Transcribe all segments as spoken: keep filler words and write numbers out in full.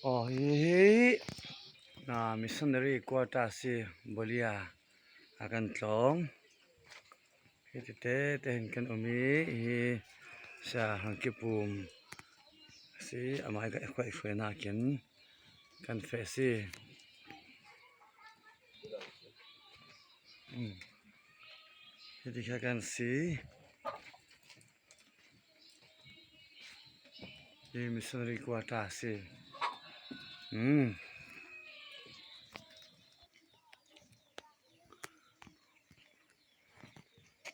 Aw, hi hi, ah, missionary quarters hi Bolia ah kan tlawng. Hi tete te hin kan um hi, hi Sia Hangkipum si, amah i ka khwaih hruaina kin kan feh si. Hmm. Hi ti kha kan si. Hi missionary quarters hi. Hmm.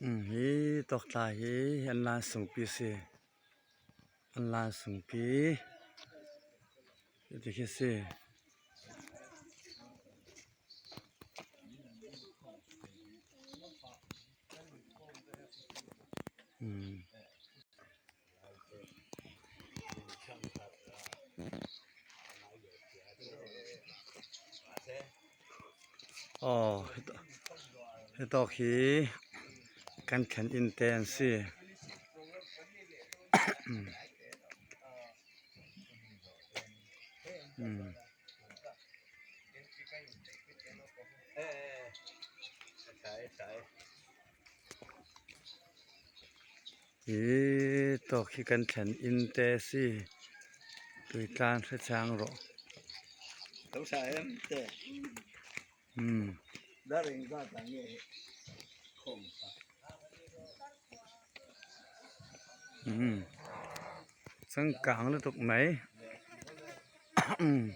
Hmm, hi tawk tla hi an lan sungpi si. An lan sungpi. Hi ti khi si. Hmm. Aw, hi tawk hi kan thlen in te an si. Hmm. Hi tawk hi kan thlen in te si. Tui tlan hre chang rawh. Lo sa em te. Hmm. Da reng da ta nge. Khom sa. Hmm. Changkang lutuk mai. Hmm.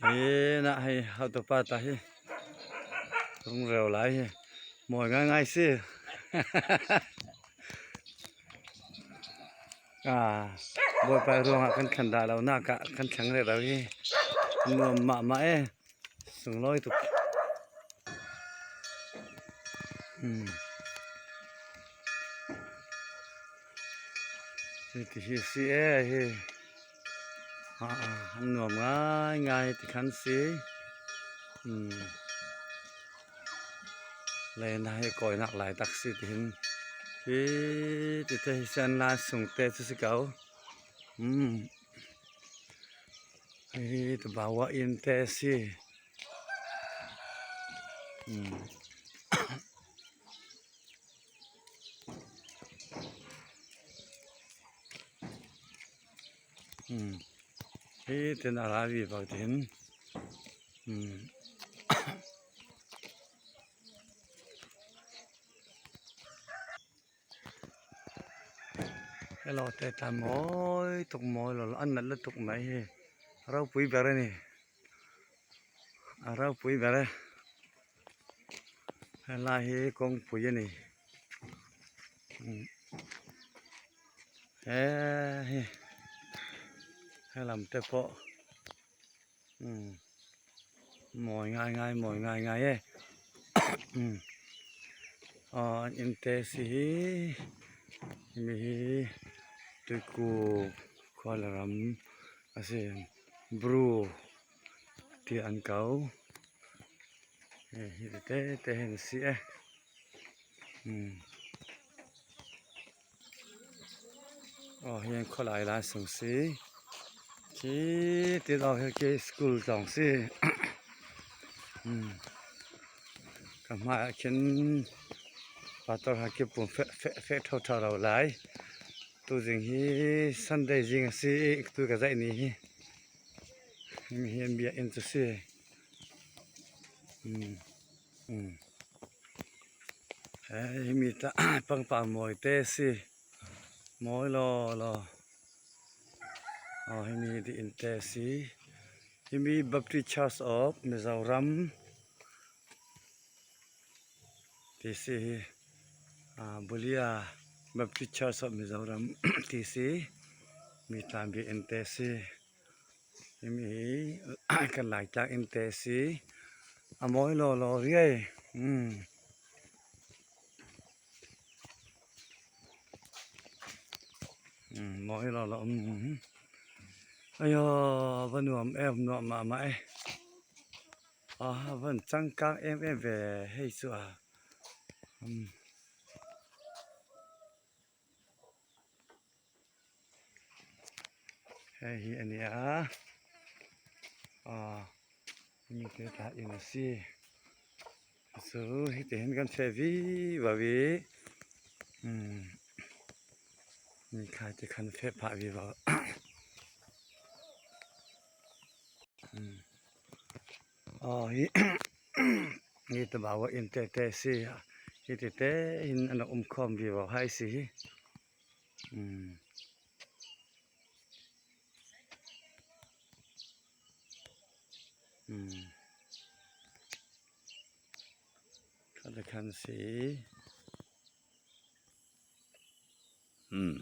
Hi na hei, hau tu pa ta hi. Tung reu lai hi. Mawi ngai ngai si. Ah, Bawipa ruangah kan thlen dah lo nak ah kan thleng rero hi. Nuam mahmah e. Sunglawi tuk. Hmm. Hi ti hi si e hi. Ah, ah, an nuam ngai ngai ti khan si. Hmm. Leina hi kawinak lai tak si ti hin. Hi ti te hi sian lai sung te chu si kau. Hmm. Hi tu bawa in te si. Hmm. Hmm. Hi tin a la vi bak tin. Hmm. Hello, te ta mawi tuk, mawi lo, an nat lutuk mai hi. A ropui ber a ni. A ropui ber e. Helai hi kawngpui a ni. Hmm. He hi. He lam te pawh. Hmm. Mawi ngai ngai, mawi ngai ngai e. Hmm. Aw, an in te si hi. Hemi hi Tuiku khua le ram a si. Bru ti an kau. He hi te te hin si e. Hmm. Aw, hian khawlai lai sung si. Khi ti lo hi khi school tawng si. Hmm. Ka hmaah khin Pastor Hangkipum feh, feh, feh tho tho lo lai. Tu zing hi Sunday zing a si, tu ka zaih ni hi. Hemi hian biak in chu si. Hmm. Hmm. He, hemi ta pangpar mawi te si. Mawi law law. Aw, hemi hi ti in te si. Hemi Baptist Church of Mizoram ti si hi. Ah, Bulia Baptist Church of Mizoram ti si. Mi tlan biak in te si. Hemi hi kan Laitlak in te si. A mawi law law riai. Hmm. Hmm, mawi law law. Hmm. Ayo, va nuam em, nuam mahmah e. A, van changkang em em ve hei chu a. Hmm. Hei hi a ni a. Ah, mite tla inn a si. Chu hiti hin kan feh vivo hi. Hmm. Ni khai te khan feh phah vivo. Hmm. Oh, hi, hi ta bawa in te te si. Hiti te hin ana um khom vivo hai si hi. Hmm. Hmm. Khan le khan si. Hmm.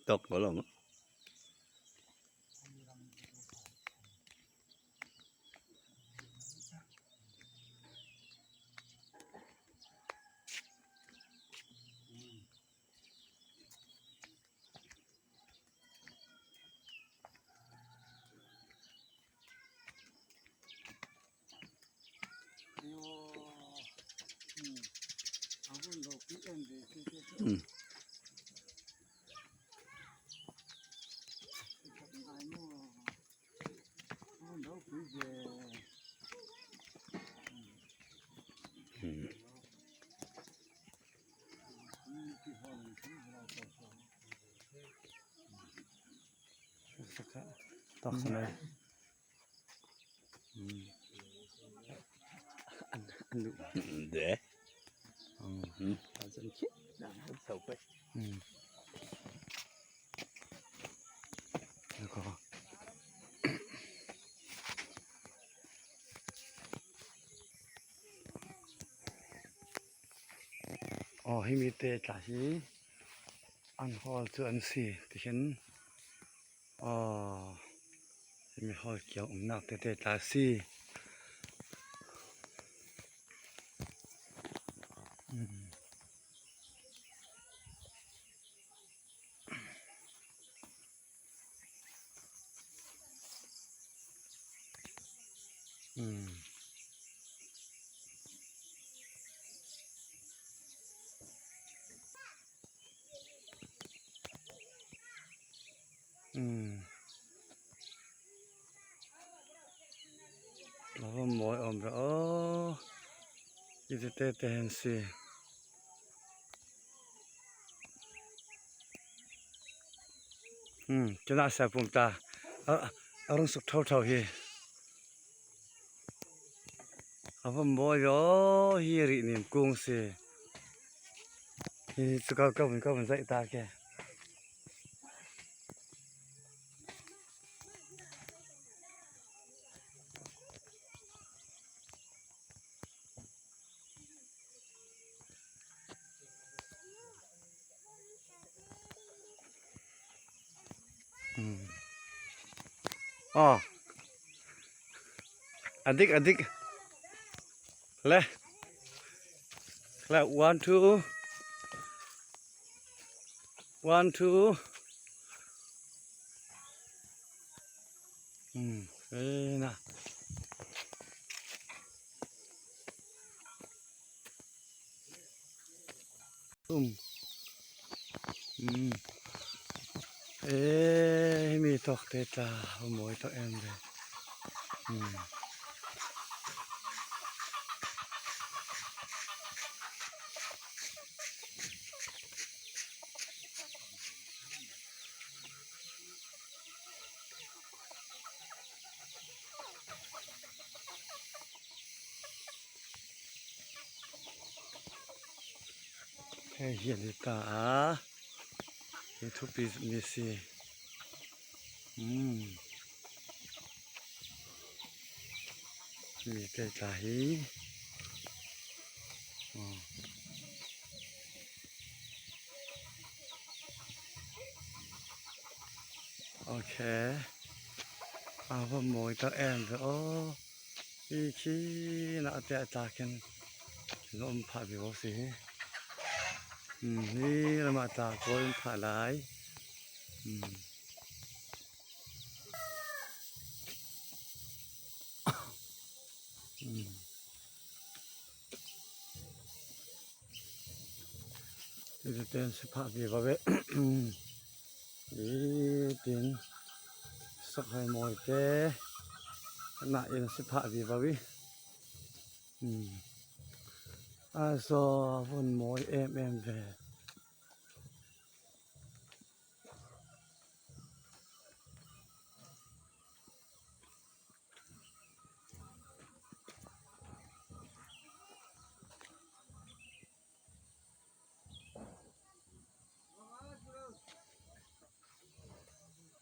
Tok ko lo. Hmm. Hmm. Tok sana. Hmm. An, an lu. De. Hmm. Hmm. An san ki. Na, an sau pe. Hmm. Ko. Oh, hi mite tla hi an hawl chu an si, ti hin. Oh, hi mi hawl kiang umnak tete tla si. Hmm. Hmm. Hmm. Lava mawi om ra aw. Ite te te hen si. Hmm, kina sa pum ta. A, a rung suk thau thau hi. A va mawi aw, hi ri nim kung si. Hi chu kau kau vun kau vun zai ta ke. Hmm. Oh. Adik, adik. Le. Le, one, two. One, two. Hmm. Eh, na. Um. Hmm. Eh, mi tok te ta, mawi tok em ve. Hmm. Hei hi a ni ta a, hi thupi mi si. Hmm. Mi kei ta hi. Oh. Ok. A va mawi ta em ve aw. I khi na te a ta ken. Lo um pha bi bo si. Hmm, hi ramah tla kawl in phah lai. Hmm. Hmm. Hi te ten si phah viva ve. Hi tin sakhai mawi te na in si phah viva ve. Hmm. A zaw vun mawi em em ve.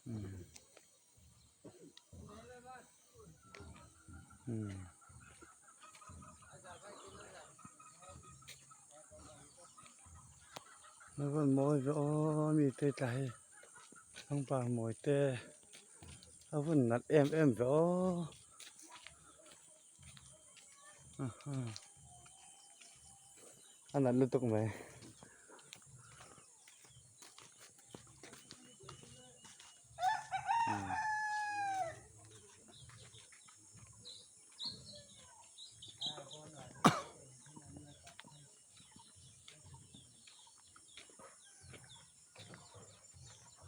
Hmm. Hmm. A vun mawi ve aw, mi te tla hi. Pangpar mawi te. A vun nat em em ve aw. Aha. A nat lutuk mai. Hmm.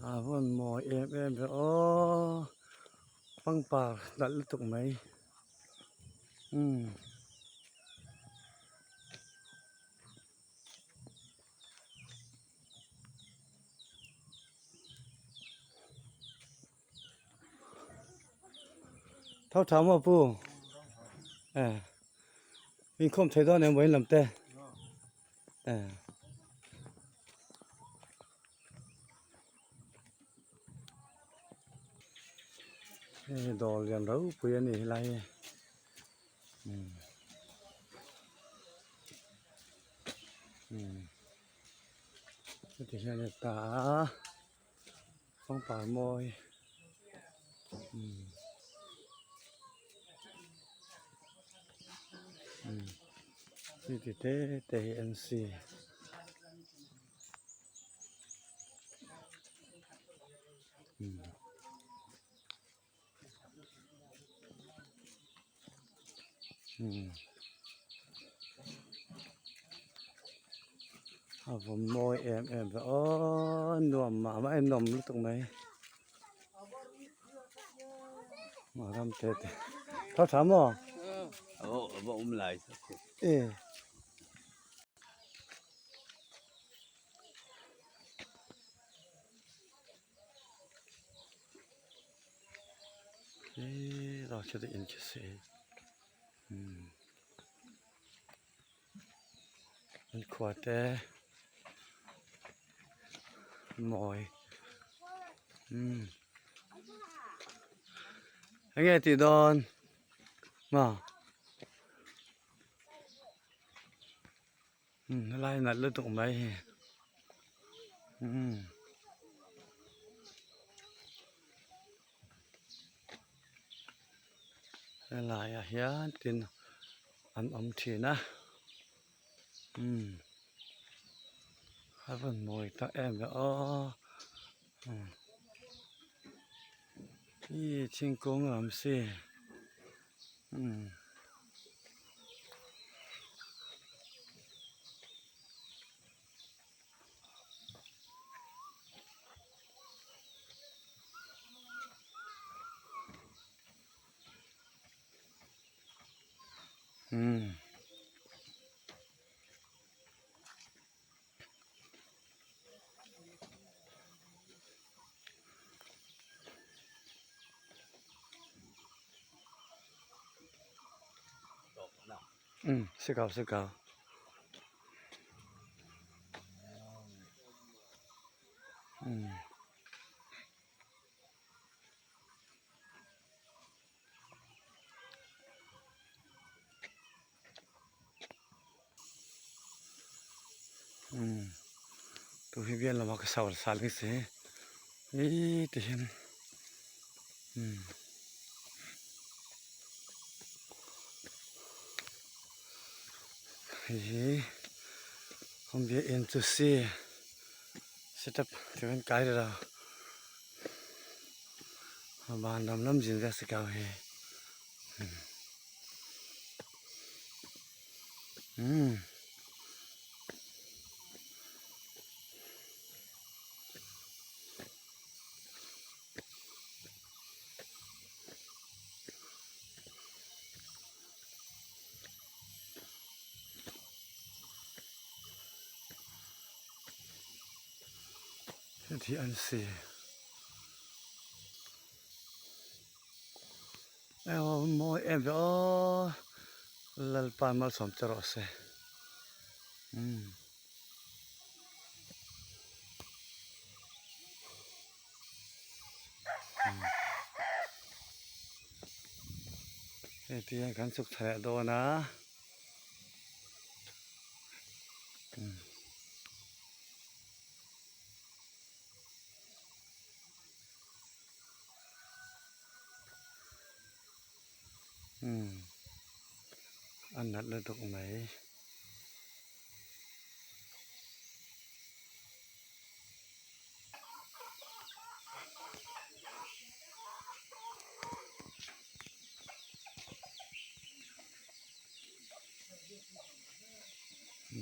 A vun mawi em em ve aw. Pangpar nat lutuk mai. Hmm. Tho tha maw pu? Eh. Min khawm thei dawn em, vawiin lam te. Eh. Hei, dawr lian ropui a ni hi lai hi. Hmm. Hmm. Heti hian heta pangpar mawi. Hmm. Hmm. Heti te te hi an si. Hmm. Hmm. A vun mawi em em ve aw, nuam mah mah, en nuam lutuk mai. Mah ram te te. Tho tha maw? A va, a va um lai. Eh. Eh, lo che de in che se. Hmm. An khua te. Mawi. Hmm. Eng nge tih dawn? Ma. Hmm, helai nat lutuk mai hi. Hmm. Helaiah hian tin an awm ṭhin a. Hmm. A vun mawi ta em ve aw. Hmm. Hi thingkung lam si. Hmm. Hmm. Hmm, si kau, si kau. Hmm. Hmm. Tu hi bial lama ka sawr sal ni se. Ei, ti hian. Hmm. Hei hi. Bia in chu si. Setup ti kan kai ra. Ban ram lam jin vek si kau hi. Hmm. Heti an si. Eo, mawi em ve aw. Lalpa malsawm che rawh se. Hmm. Hmm. Hetiang kan chuk thah leh dawn a. Hmm. Hmm. A nat lutuk mai.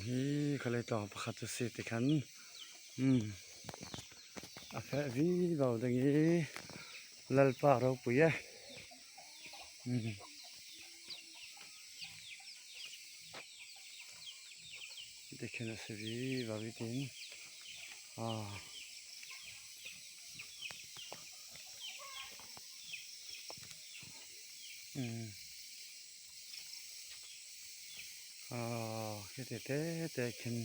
Hi kha lei tlawng pakhat chu si ti khan. Hmm. A feh vivo ding hi. Lalpa ropui e. Hmm. Ti khan a si vivo i tin. Ah. Hmm. Ah, hiti te te khin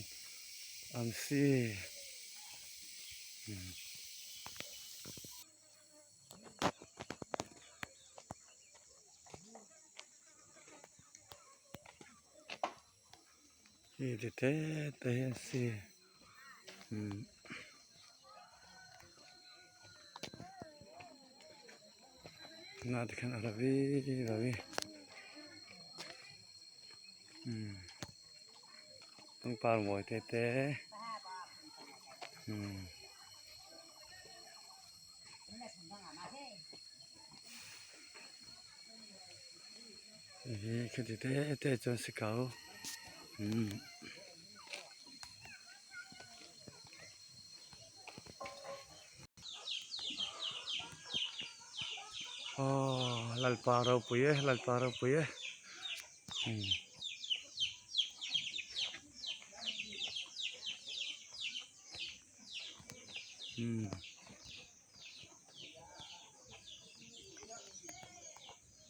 an si. Hmm. Hiti te te hi an si. Hmm. Na te khan a ravi ravi. Hmm. Pangpar mawi te te. Hmm. Hi khati te te chuan si kau. Hmm. Aw, Lalpa ropui e, Lalpa ropui e. Hmm. Hmm.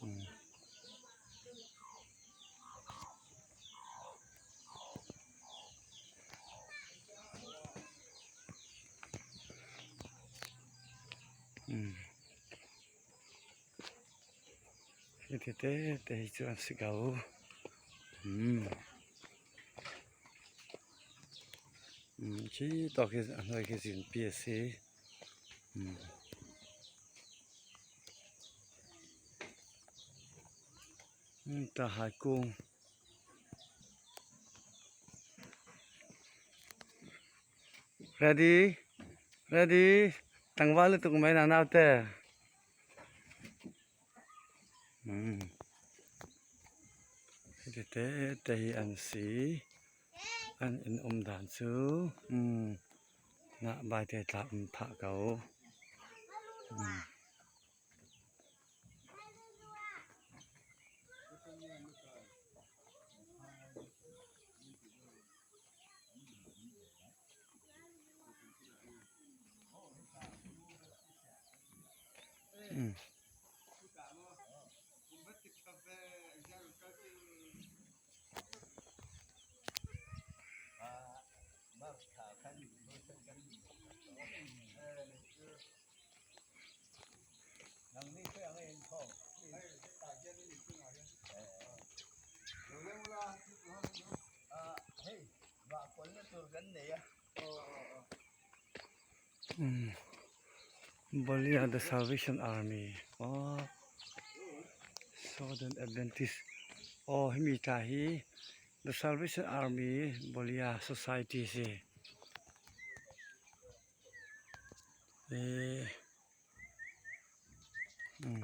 Hmm. Hmm. Hiti te te hi chu an si kau. Hmm. Hmm, khi tawk hi a hnuai khi zin pi a si. Hmm. Hmm, ta hai kung. Ready? Ready? Tangval lutuk mai na naute. Hmm. Hiti te te hi an si. An in um dan chu. Hmm. Hnah bai te tla um thah kau. Hmm. Hmm. Hmm. Bolivia, the Salvation Army. Oh, Southern Adventist. Oh, hemi ta hi The Salvation Army Bolia Society si. Eh. Hmm.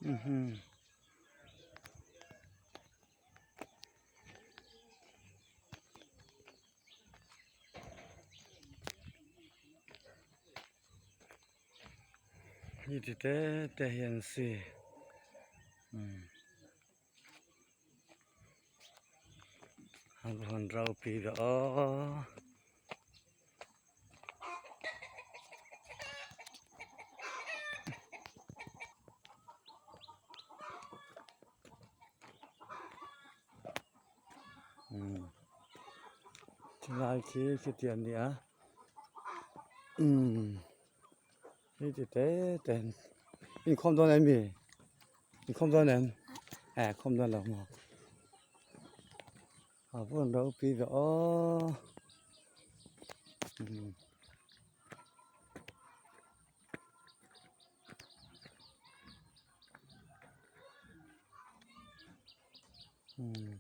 Hmm. Hiti te te hian si. Hmm. Hang hon rau pi ve o. Hmm. Chulai khi khi tian ni a. Hmm. Hiti te ten. In khom don en mi. In khom don en. Eh, khom don lo mo. A von rau pi ve o. Hmm. Hmm.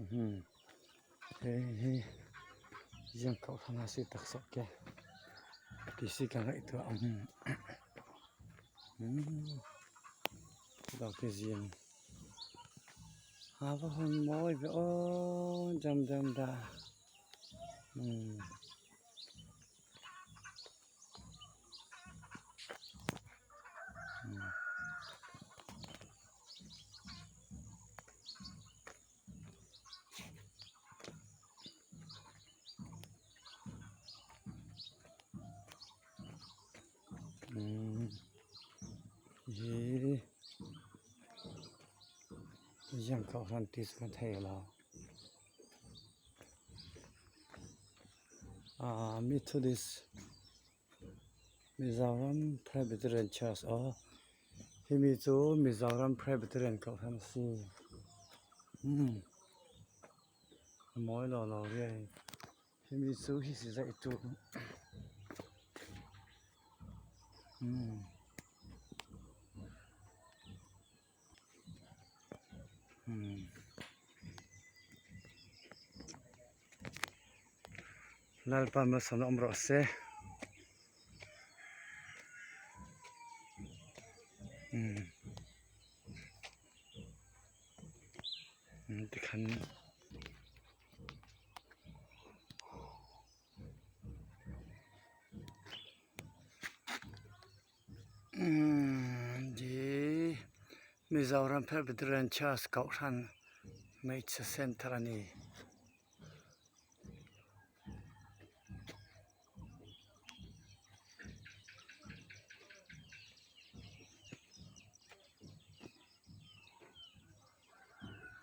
Hmm. Hei, hei. Ziang kau hana si taksa ke. Ti si ka ngai tu am. Hmm. Dau ke ziang. Hava hon moi ve o, jam jam da. Hmm. Hmm. Hmm. Hi. Ziang kau han ti kan thei lo. Ah, Methodist Mizoram Presbyterian Church. Oh, himi chu Mizoram Presbyterian kau han si. Hmm. Moi lo lo ri. Himi chu hi si zai tu. Hmm. Hmm. Lalpa masang om ro se. Hmm. Hmm, ti khan. Hmm, di Mizoram Presbyterian Church Kohhran Hmeichhe Center a ni.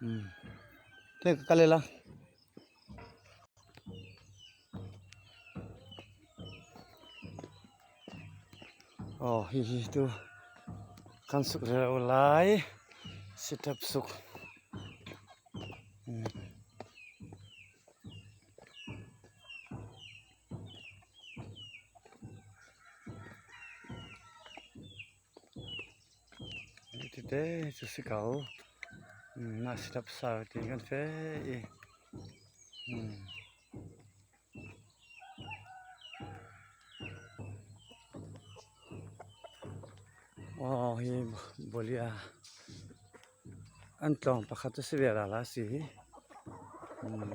Hmm. Te ka kal e la. Oh, hi hi tu. Kan suk reu lai. Sit up suk. Hmm. Ti te chu si kau. Hmm, na sit up sa ti kan fe i. Hmm. Oh, hi Bolia. An tlawng pakhat a si ve la la si hi. Hmm.